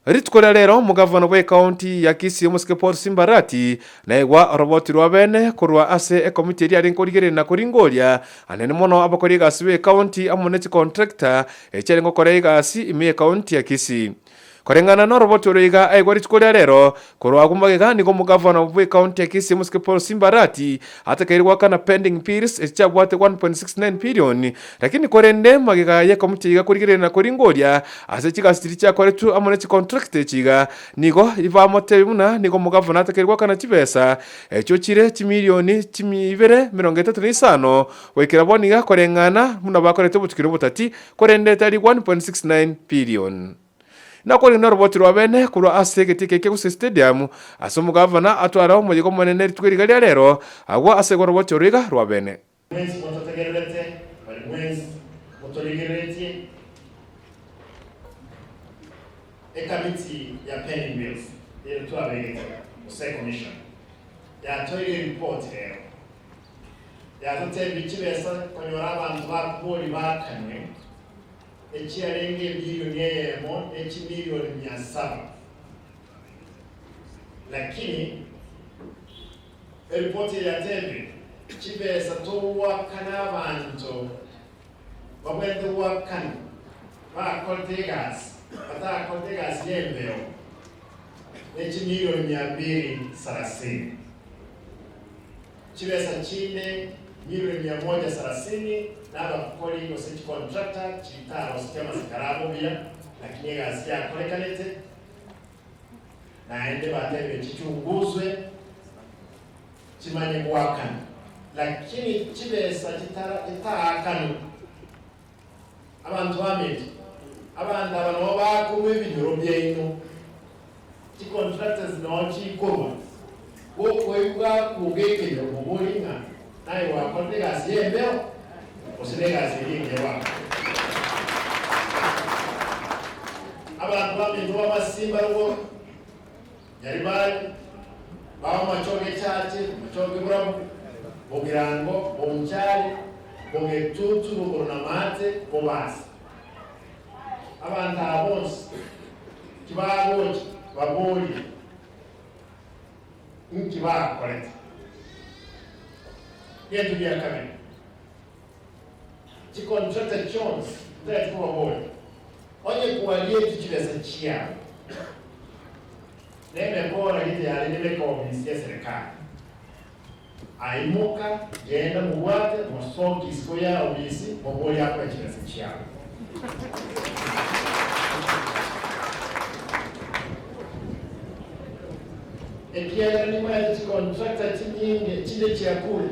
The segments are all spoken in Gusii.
Rituko ria rero omogavana bw'ecounty ya Kisii omosike Paul Simbarati naegwa oroboti rwa bene korwa ase ekomiti eria arenge korigereria na koringoria anene mono abakori egasi b'ecounty amo ne chicontractor echiarenge gokora egasi ime y'ecounty ya Kisii. Koreng'ana noroboti oro iga aigwa rituko ria rero, korwa agwo magega nigo omogavana bw'ecounty ya Kisii omosike Paul Simba Arati atakeire goakana pending bills echi chiabwate 1.69 billion lakini korende magega y'ekomiti iga korigereria na koringoria ase chigasi chiria chiakoretwe amo ne chicontract echi iga nigo bamotebia buna nigo omogavana atakeire goakana chibesa echio chire chimilioni chimia ibere 35 goikera bono iga koreng'ana buna bakorete obochukire obotati korende tari 1.69 billion. Nakorende oroboti rwa bene korwa ase egetii eke kia Gusii Stadium, ase omogavana atware omoyega omonene rituko riga ria rero, agwo ase igo oroboti oro iga rwa bene. Mwensi mototegererete, bari mwensi motorigereretie ekamiti ya Pending Bills ere twabegete gose ecommission yatoeire eripoti rero yatotebia chibesa konyora abanto bakobori bakanwe echiarenge ebilioni eyemo ne chimilioni mia saba. Lakini eripoti eye yatebire, chibesa togoakana abanto babwenerete goakana bakorete egasi, batakorete egasi y'embeo, ne chimilioni mia mbili sarasini. Chibesa chinde milioni mia moja sarasini nabakori gose chicontractor chitarosetie amasikara abo buya, lakini egasi yakorekanete, naende batebire chichunguzwe chimanye goakana, lakini chibesa chitara chitaakanwe. Abanto baminto, abanto aba noo bakorwa ebinyoro biaino, chicontractors noo chikorwa, gokoigwa koga ekenyoro moborie ng'a naye gwakorete egasi y'embeo gose negasi eria engiya gwakorete. Abanto baminto b'amasimba rogoro, Nyaribari, b'amachoge Chache, amachoge Burabu, Bogirango, Bonchari, Bogetutu, rogoro na maate, Bobasi. Abanto aba bonsi tibagocha baborie inki bakorete. Egento gia kabere, chicontractor chionsi ntagete kobaboria, onye kwarieti chibesa chiao, nemekora gete yarenge beka ofisi y'eserekari, Aimoka, genda mobwate, mosoke isiko ya obisi, moborie akoe chibesa chiabo. Ekiagera nimanyete chicontractor chinyinge, echinde chiakure,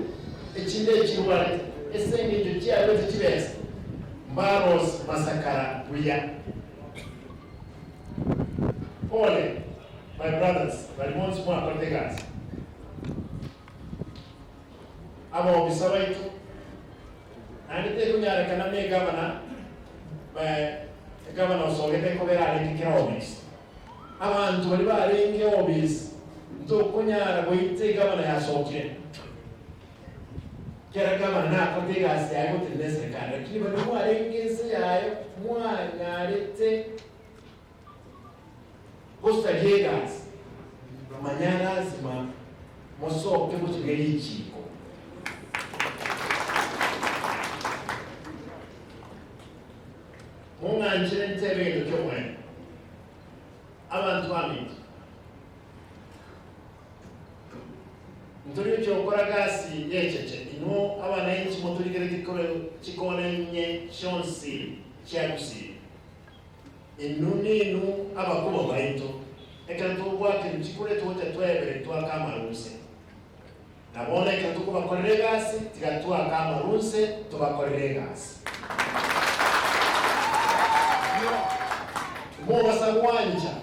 echinde echirwarete, ase engencho chiaruete chibesa, mbarosie masakara buya. Pole, my brothers, baria bonsi mwakorete egasi. Abaofisa baito, naende tekonyarekana na egavana, egavana osogete kobera arenge kera ofisi. Abanto baria barenge ofisi ntokonyara goita egavana yasokire. Kera gavana nakorete egasi yaye gotenena eserekari, lakini baria mwarenge ense yaye mwanyarete Gosaria egasi, manya lasima mosoke gochia richiiko. Mong'anchere ntebe egento ki'omoerio, abanto baminto. Ntori gochia gokora gasi y'echeche, inwe abananchi motorigeretie kore chikona inye chionsi chia Gusii. Inwe ninwe abakuba baito, ekero togoakerwa chikura togocha twebere twake amaruse. Na bono ekero tokobakorera egasi, tiga twake amaruse tobakorere egasi. Mobasa gwancha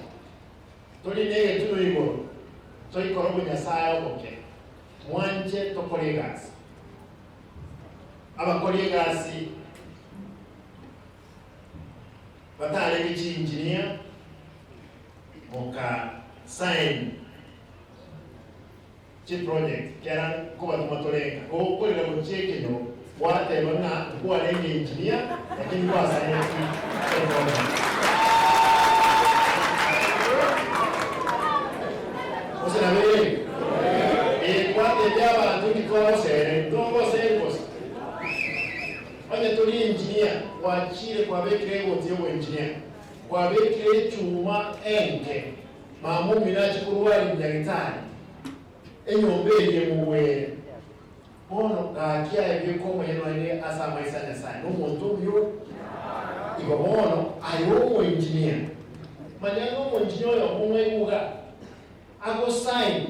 tori negetunwa igoro, toikore obonyasae oboke, mwanche tokore egasi. Abakori egasi. Batarenge chiinjinia moka sign chi project kera nkobatoma tore nka gokorera gochia ekenyoro gwateba ng'a nkwarenge engineer lakini gwasaineti eproject. Gwachire kwabekire egoti y'oboengineer, kwabekire echuma enke, mama omino ache korwaria nyagetari, enyomba eria emogwere. Bono gaki aye beka omoyene oye ase amaiso a Nyasae, nomonto omuya ore. Igo bono aye omoengineer, manya ng'a omoengineer oyomo omwaigwa iga agosign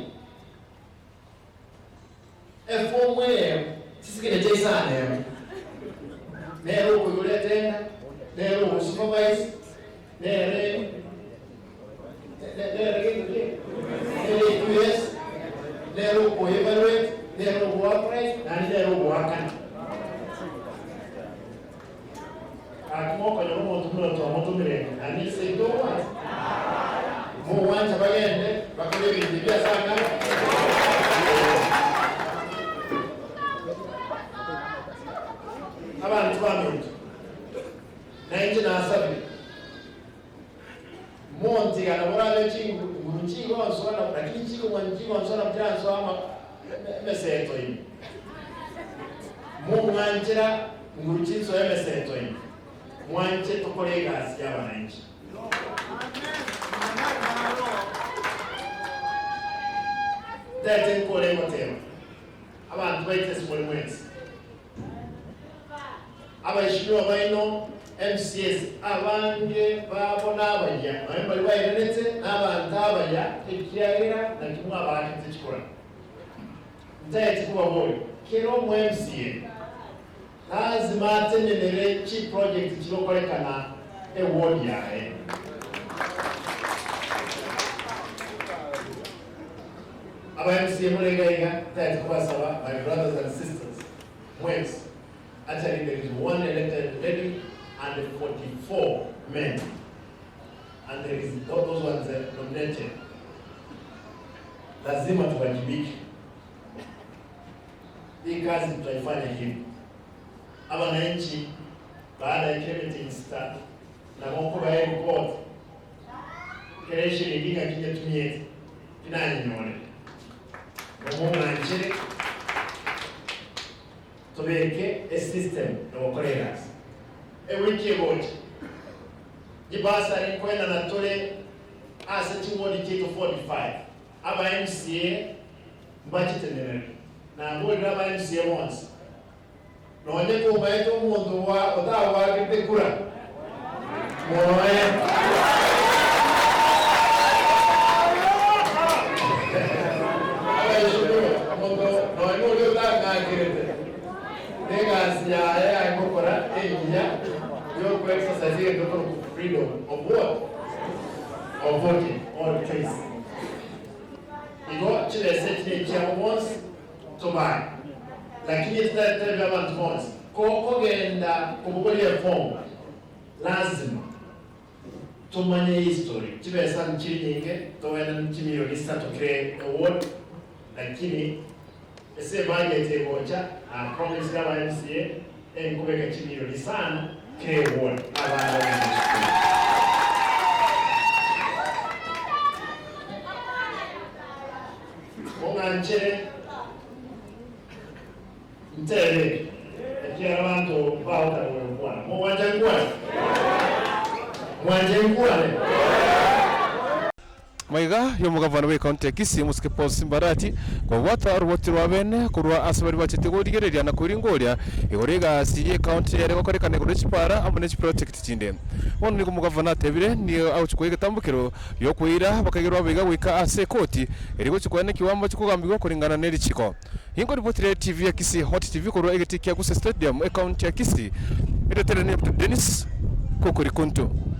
Efomu eyemo, chisignature isano emo, nere okoigora etenda, nere ogosupervise, nere nere gento ki? Nere EQS, nere okoevaluate, nere ogoauthorize, naende nere ogoakana. Gaki mokonyora omonto buna oyo twamotomire naende inse intwe ogwancha? Mogwancha bagende bakore ebinto ebi ase ang'ana? Abanto baminto, nainche nasabire, montiga nabo orabe chinguru nchigonsoa lakini chikong'wancha nchigonsoa nabo chiransoa ama emeseto ime. Mong'anchera nguru chinsoe emeseto ime, mwanche tokore egasi y'abananchi. Ntaete nkore ngoteba, abanto baito ase more mwensi, abaishimiwa baino, MCAs, abange babo nabayia, nonya mbaria bairanete nabanto abaya, ekiagera naki mwabaakete chikura. Ntaeti kobaboria, kera omo-MCA lazima atenenere chiproject chigokorekana eward yaye. Aba MCA more iga iga, ntaeti kobasaba my brothers and sisters mwensi, actually there is one elected lady and 44 men and there is those ones nominated. Lazima tuwajibike. Hii kazi tutaifanya hivi. Abananchi baada ya kila meeting sita nabo nkobaha eripoti kera eshiringi ng'aki nyetumiete tinanyenyore nomong'anchere tobeke esystem yogokora egasi. Ewiki egocha chibasari nkoenana tore ase chiwodi chiaito 45 aba MCA mbachitenenere. Naborire aba MCA bonsi, nonye komaete omonto otagoakete kura, moe. Abaishomigwa, omonto nonye oria otang'akerete, negasi yaye agokora engiya yokoexercise egento korokwa freedom of what? Of voting or choice. Igo chibesa echi nechiabo bonsi tobae, lakini titatebi abanto bonsi. Kokogenda kobogoria efomu lazima tomanye history, chibesa nchiri nyinge togenda chimilioni isato kere eward, lakini ase ebudget egocha na promise aba MCA enkobeka chimilioni isano kere eward abana bagende esukuru. Mong'anchere ntebe eke, ekiagera abanto bagotaka gokwana. Mogwancha nkwane? Mwanche nkwane? Maiga y'omogavana bw'ecounty ya Kisii Omosike Paul Simbarati kobwata oroboti rwa bene korwa ase baria bachete korigereria na koringoria igoro y'egasi y'ecounty ere gokorekana igoro y'echipara amo ne chiproject chinde. Bono nigo omogavana atebire nigo agochia koa egetambokero gi'okoira abakaigerwa abaiga goika ase ekoti eria gochia koenekiwa mbache kogambigwa koreng'ana ne richiko. Inkoripotire TV ya Kisii Hot TV korwa egetii kia Gusii Stadium ecounty ya Kisii. Erieta riane Dr. Dennis Kokori Kuntu.